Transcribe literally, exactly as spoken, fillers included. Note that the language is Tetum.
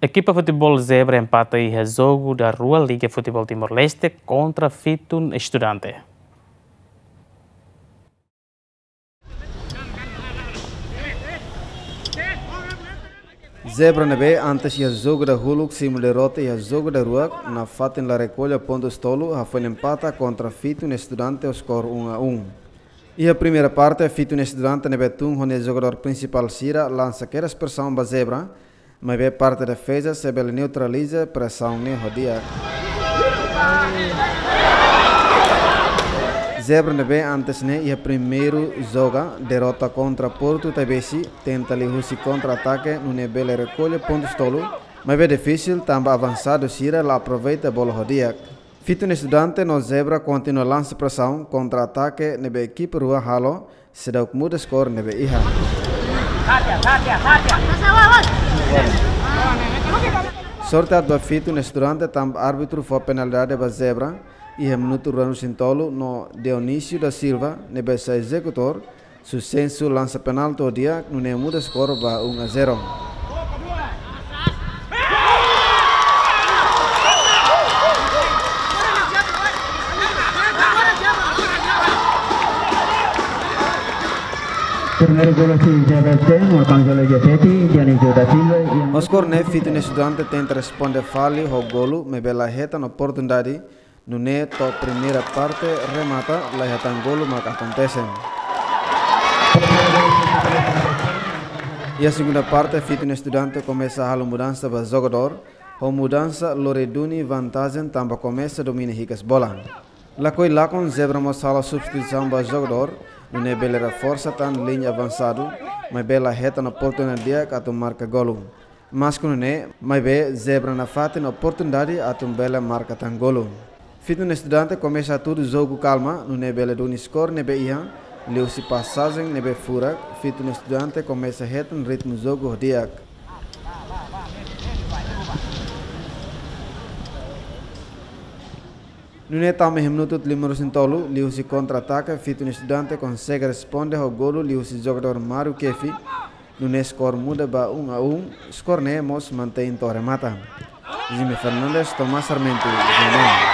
Ekipa futeból Zebra empata iha jogu da rua Liga Futeból Timor-Leste kontra Fitun Estudante. Zebra ne'ebé antes iha jogu dahuluk simu derrota iha jogu daruak, nafatin la rekolla pontus tolu, hafoin empata kontra Fitun Estudante ho skor um a um. Iha primeira parte, Fitun Estudante ne'ebé tun ho nia jogadór prinsipál sira lansa kedas presaun ba Zebra, maibé parte defeza sei bele neutraliza presaun ne'e ho di'ak. Zebra ne'ebé antes ne'e iha primeiru joga derrota kontra Portu Taibesi, tenta liuhusi kontra-atake nune'e bele rekolla pontus tolu, maibé difisil tanba avansadu sira la aproveita bola ho di'ak. Fitun Estudante no Zebra kontinua lansa presaun, kontra-atake ne'ebé ekipa rua halo, seidauk muda skor ne'ebé iha. Sorte aat ba Fitun Estudante tanba árbitru fó penalidade ba Zebra iha minutu ruanulu-resin-tolu no Dionísio da Silva ne'ebé sai ezekutór, Susensu lansa penalti ho di'ak, nune'e muda skor ba um a zero. Primeiru golu husi Zebra F C, marka golu Zebra F C, Dionísio da Silva, iha... Ho skor ne'e, Fitun Estudante tenta responde fali ho golu, maibé la hetan oportunidade, nune'e to'o primeira parte remata, la hetan golu mak akontese. Iha segunda parte, Fitun Estudante komesa halo mudansa ba jogadór, ho mudansa lori duni vantajen tanba komesa domina hikas bola. Lakohi lakon, Zebra mós halo substituisaun ba jogadór, nune'e bele reforsa tan liña avansadu, maibé la hetan oportunidade di'ak atu marka golu. Maske nune'e, maibé Zebra nafatin oportunidade atu bele marka tan golu. Fitun Estudante komesa tudu jogu kalma, nune'e bele duni skor ne'ebé iha, liuhusi pasajen ne'ebé furak, Fitun Estudante komesa hetan ritmu jogu ho di'ak. Nune'e tama iha minutu limanulu-resin-tolu, liuhusi kontra-atake, Fitun Estudante konsege responde ho golu liuhusi jogadór Mário Kefi, nune'e skor muda ba um a um, skor ne'e mós mantein to'o remata. Jimmy Fernandes, Tomás Sarmento, G M N.